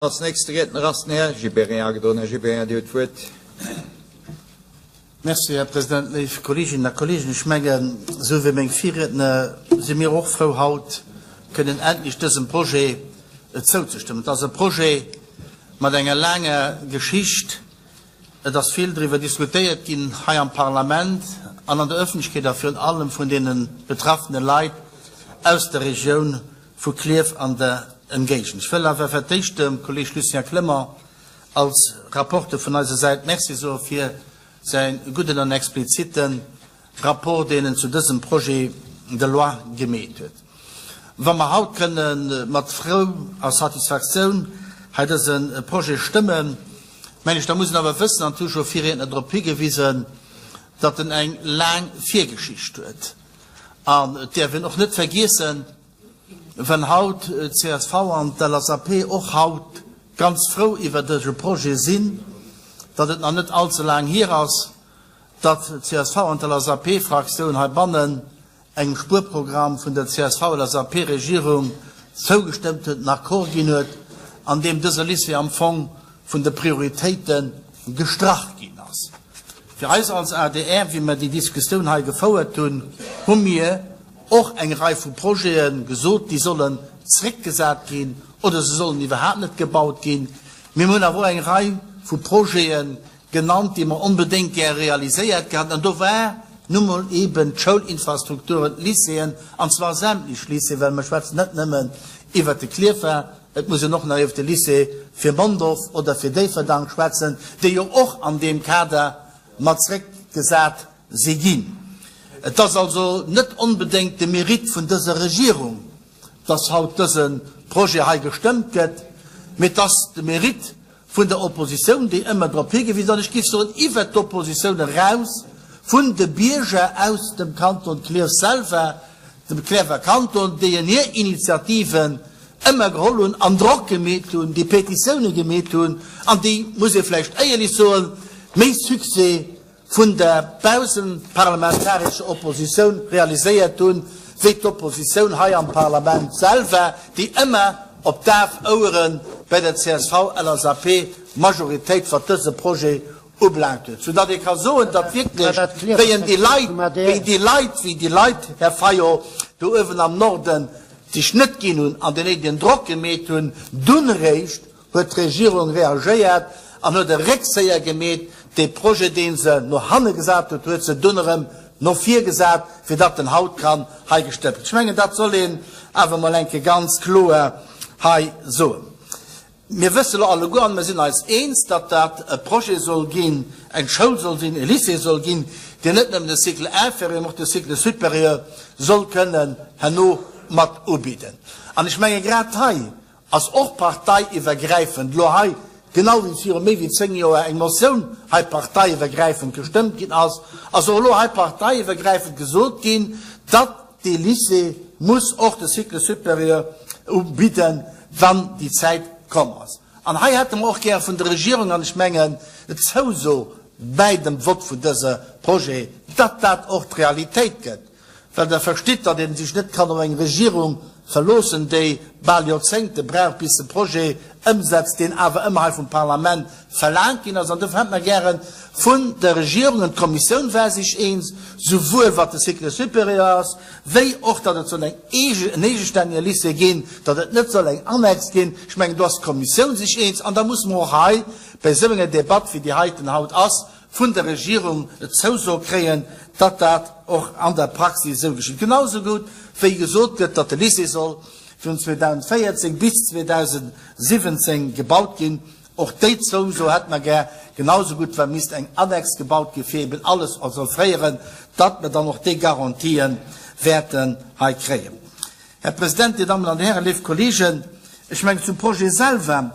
Als nächste Riedner ass den Här Gibéryen agedroen. Här Gibéryen, Dir hutt d'Wuert. Merci, Här President. Léif Kolleeginnen a Kolleegen, ech mengen, esou wéi meng Virriedner si mir och frou, haut kënnen endlech dësem Projet zouzestëmmen. Et ass e Projet mat enger laanger Geschicht. Et ass vill driwwer diskutéiert ginn hei am Parlament an an der Öffentlechkeet a virun allem vun deene betraffene Leit aus der Regioun vu Klierf an der Emgéigend. Ech wëll awer fir d'éischt dem Kolleg Lucien Clement als Rapporteur vun eiser Säit Merci soe fir säi gudden an explizite Rapport, deen en zu dësem Projet de loi gemeet huet. Wa mer haut kënne mat Frou a Satisfaktioun hei dëse Projet stëmmen, mengen ech, da muss een awer wëssen, an et hu scho Virriedner drop higewisen, datt en eng laang Virgeschicht huet. An et däerf een och net vergiessen, wann haut d'CSV an d'LSAP och haut ganz frou iwwer dëse Projet sinn, datt et nach net allze laang hier ass, datt d'CSV an d'LSAP-Fraktioun heibannen engem Spuerprogramm vun der CSV-LSAP-Regierung zougestëmmt huet, en Accord ginn huet, an deem dëse Lycée am Fong vun de Prioritéite gestrach ginn ass. Fir eis als adr, wéi mer déi Diskussioun hei gefouert hunn, hu mir och eng Rei vu Projete gesot, déi sollen zréckgesat ginn oder se sollen iwwerhaapt net gebaut ginn. Mir hunn awer och eng Rei vu Projete genannt, déi mer onbedéngt gär realiséiert gehat hätten. An do war nu mol eeben d'Schoulinfrastrukturen, d'Lycéeën, an zwar sämtlech Lycéeën, well mer schwätzen net nëmmen iwwert de Klierfer, Et muss een och nach iwwer de Lycée fir Mondorf oder fir Déifferdang schwätzen, déi jo och an deem Kader mat zréckgesat si ginn. Et ass also net onbedéngt de Mérite vun dëser Regierung, dass haut dëse Projet hei gestëmmt gëtt, mee et ass de Mérite vun der Oppositioun, déi ëmmer drop higewisen, an ech géif soen iwwert d'Oppositioun eraus, vun de Bierger aus dem Kanton Klierf selwer, dem Klierfer Kanton, déi en hir Initiativen ëmmer geholl hunn an Drock gemeet hunn, déi Petitioune gemeet hunn an déi, muss ee vläicht éierlech soen, méi Succès vun der baussenparlamentarescher Oppositioun realiséiert hunn, wéi d'Oppositioun hei am Parlament selwer, déi ëmmer op daf Ouere bei der CSV-LSAP-Majoritéit, wat dëse Projet ubelaangt huet, soudatt ee ka soen, datt wierklech, wéi en déi Leit, wéi déi Leit, wéi déi Leit, Här Fayot, do uewen am Norden sech net ginn hunn an den néidegen Drock gemeet hunn, dunn eréischt huet d'Regierung reagéiert an huet e Réckzéier gemeet. Dee Projet, dee se no hanne gesat huet, huet se dunn erëm no vir gesat, fir datt en haut kann hei gestëmmt ginn. Ech mengen, dat soll een awer emol eng Kéier ganz kloer hei soen. Mir wësse lo alleguer an mir sinn eis eens, datt dat e Projet soll ginn, eng Schoul soll sinn, e Lycée soll ginn, deen net nëmmen de Cycle inférieur, mä och de Cycle supérieur soll kënnen herno mat ubidden. An ech menge grad hei ass och parteiiwwergräifend elo hei, genau wéi viru méi wéi 10 Joer eng Motioun hei parteiiwwergräifend gestëmmt ginn ass, ass och elo hei parteiiwwergräifend gesot ginn, datt dee Lycée muss och de Cycle supérieur ubidden, wann déi Zäit komm ass. An hei hätte mer och gär vun der Regierung, an ech mengen d'Zouso bäi dem Vott vun dëse Projet, datt dat och d'Realitéit gëtt. Well Der verstitt, datt ee sech net kann op eng Regierung verloossen, déi bal Joerzéngte brauch, bis se Projet ëmsetzt, deen awer ëmmer hei vum Parlament verlaangt ginn ass. An dofir hätte mer gäre vun der Regierung, an d'Kommissioun war sech eens, souwuel wat de Cycle supérieur ass, wéi och datt et soll eng eege, en eegestännege Lycée ginn, datt et net soll eng Annex ginn. Ech mengen, do ass d'Kommissioun sech eens. An da musse mer och hei bei esou enger Debatt, wéi déi heiten haut ass, vun der Regierung d'Zouso kréien, datt dat och an der Praxis esou geschitt. Genau esou gutt wéi gesot gëtt, datt de Lycée soll vun 2014 bis 2017 gebaut ginn. Och déi Zouso hätte mer gär. Genau esou gutt wa misst eng Annex gebaut gi fir eben alles ze offréieren, datt mer dann och déi Garantië wäerten hei kréien. Här President, Dir Dammen an Dir Hären, léif Kolleegen, ech mengen, zum Projet selwer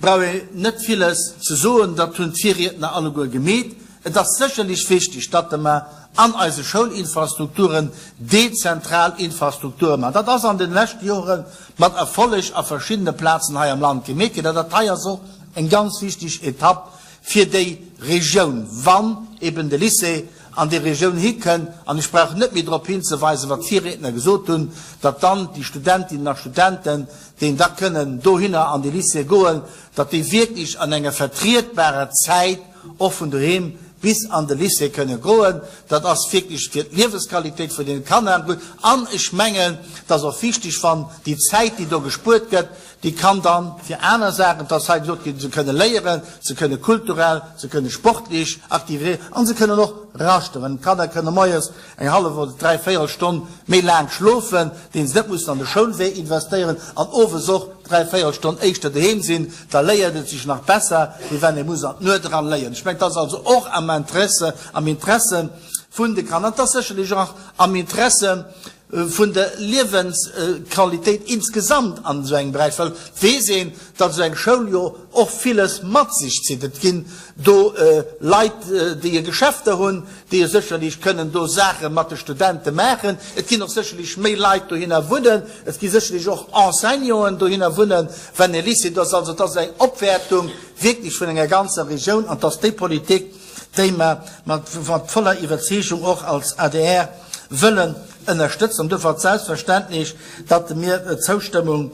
brauch ee net villes ze soen, dat hunn d'Virriedner alleguer gemeet. Et ass sécherlech wichtig, datt mer an eise Schoulinfrastrukturen dezentral Infrastrukture maachen. Dat ass an de leschte Jore mat Erfolleg a verschiddene Plazen hei am Land gemeet ginn. An dat hei ass och eng ganz wichtig Etapp fir déi Regioun, wann eben de Lycée. an déi Regioun hikënn, an ech brauch net méi drop hinzeweisen, wat d'Virriedner gesot hunn, datt dann déi Studentinnen a Studenten, déi da kënnen dohinner an déi Lycéeë goen, datt déi wierklech an enger vertrietbarer Zäit och vun doheem bis an de Lycée kënne goen. Dat ass wierklech fir d'Liewesqualitéit vun deene Kanner gutt. An ech mengen, et ass och wichteg, wann déi Zäit, déi do gespuert gëtt, déi kann dann fir aner Saachen, et ass hei gesot ginn, se kënne léieren, se kënne kulturell, se kënne sportlech aktivitéieren an se kënnen och raschten. Wenn d'Kanner kënne moies eng hallef oder dräivéierel Stonn méi laang schlofen, deen se net mussen an de Schoulwee investéieren an owes och dräivéierel Stonn éischter doheem sinn, da léiert et sech nach besser, wéi wenn ee muss an d'Nuet eran léieren. Ech mengen, et ass also och am Interesse, am Interesse vun de Kanner, et ass sécherlech och am Interesse vun der Liewensqualitéit insgesamt an esou engem Beräich, well et weess een, datt esou eng Schoul jo och villes mat sech zitt. Et ginn do Leit, déi Geschäfter hunn, déi jo sécherlech kënnen do Saache mat de Studente maachen. Et ginn och sécherlech méi Leit dohinner wunnen. Et gi sécherlech och Enseignanten dohinner wunnen, wenn e Lycée do ass. Also et ass eng Opwäertung wierklech vun enger ganzer Regioun an et ass déi Politik, déi mer mat voller Iwwerzeegung och als adr wëllen ënnerstëtzen. An duerfir ass et selbstverständlech, datt mir d'Zoustëmmung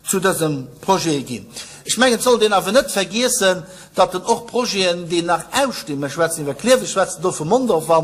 zu dësem Projet ginn. Ech mengen, et sollt een awer net vergiessen, datt en och Projeten, déi nach ausstinn, mer schwätzen iwwer Klierf, ech schwätzen do vu Mondorf a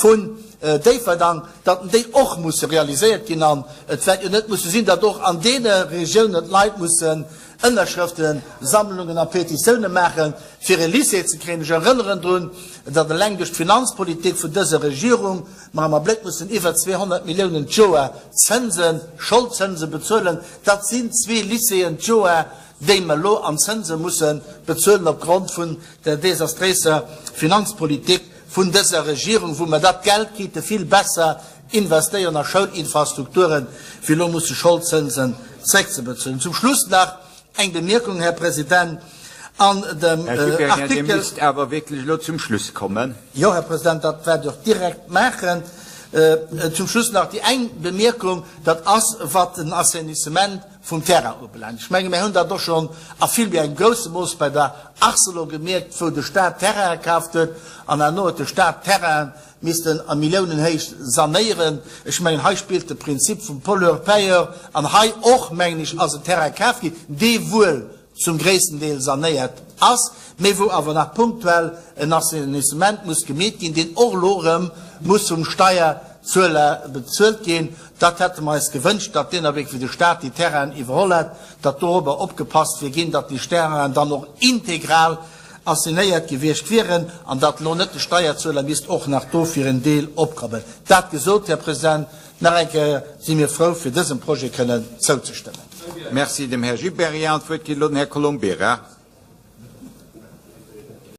vun Déifferdang, datt déi och musse realiséiert ginn. An et wäert jo net musse sinn, datt och an deene Regiounen d'Leit mussen Ënnerschrëfte Sammlungen a Petitioune maachen, fir e Lycée ze kréien. Ech erënneren drun, datt eleng duerch d'Finanzpolitik vun dëser Regierung mer am Abléck mussen iwwer 200 Milliounen d'Joer Zënsen, Scholdzënse bezuelen. Dat sinn zwee Lycéeën d'Joer, déi mer elo an Zënse musse bezuelen opgrond vun der desastréiser Finanzpolitik vun dëser Regierung, wou mer dat Geld kéinte vill besser investéieren a Schoulinfrastrukturen, wéi elo musse Scholdzënsen zréckzebezuelen. Zum Schluss nach eng Bemierkung, Här President, an dem Här Gibéryen, Dir Artikel. misst awer wierklech elo zum Schluss kommen. Jo, Här President, dat wäert ech och direkt maachen. Zum Schluss nach déi eng Bemierkung, dat ass, wat den Assainissement vum Terrain ubelaangt. Ech menge mir hunn dat och schonn a vill méi engem grousse Mooss bei der Arcelor gemierkt, wou de Stat Terraine kaaft huet an herno huet de Stat Terrainen missten a Milliounenhéicht sanéieren. Ech mengen, hei spillt de Prinzip vum Pollueur-payeur an hei och, mengen ech, ass en Terrain kaf ginn, dee wuel zum gréissten Deel sanéiert ass, mee wou awer nach punktuell en Assainissement muss gemeet ginn, deen och elo erëm muss vum Steierzueler bezuelt ginn. Dat hätte mer eis gewënscht, datt deen Abléck, wou de Stat déi Terrainen iwwerholl hätt, datt dorobber opgepasst wier ginn, datt déi Terrainen dann och integral assainéiert gewiescht wieren an datt elo net de Steierzueler misst och nach do fir en Deel opkommen. Dat gesot, Här President, nach eng Kéier si mir frou, fir dësem Projet kënnen zouzestëmmen. Merci dem Här Gibéryen. D'Wuert geet elo den Här Colombera.